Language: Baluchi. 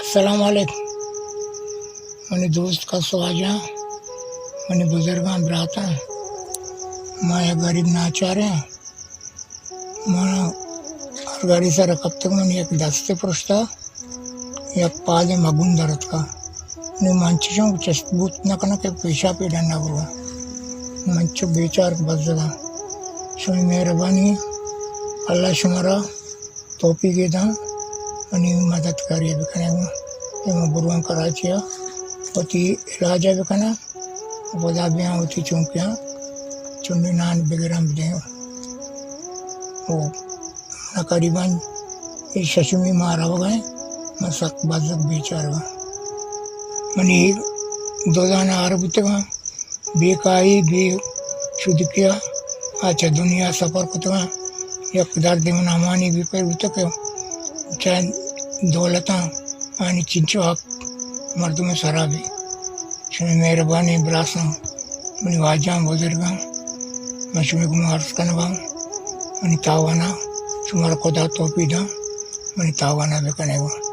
السلام علیکم۔ منی دوست کس واجہ، منی بزرگاں براتاں، ما یک غریب ناچاریں، ما ہر گاڑی سر کپتگ، من یک دستے پرشتا، یک پادے مگون درتکا۔ نی من چشوں چست بوت نہ کناں کہ پیشاپی ڈن نہ برواں۔ من چو بیچار بزگاں۔ شمئے مہربانی، اللہ شمارا توفیقے داں، منی مدد کاری بکنئے گوں کہ من برواں کراچی ءَ وتی علاج ءَ بکناں، پدا بیاں وتی چونکیاں چنڈے نان بگراں بدیاں۔ او من قریباً اے ششمی ماہ روگ ءَ، من سک بزگ بیچارگاں۔ منی دو دانہ ہار بوتگاں، بے کاہی، بے شدگی ءَ آ چہ دنیا سفر کتگاں۔ یک دردے من ہمانی بے پر بوتگ کہ چہ دولتاں آنی چنچو حق مردم سرا بی۔ شمئے مہربانی براساں، منی واجہاں بزرگاں، من شمئے گوما عرض کنگاں، منی تاوانا شمارا خدا توفیق داں، منی تاوانا بکنئے گوں۔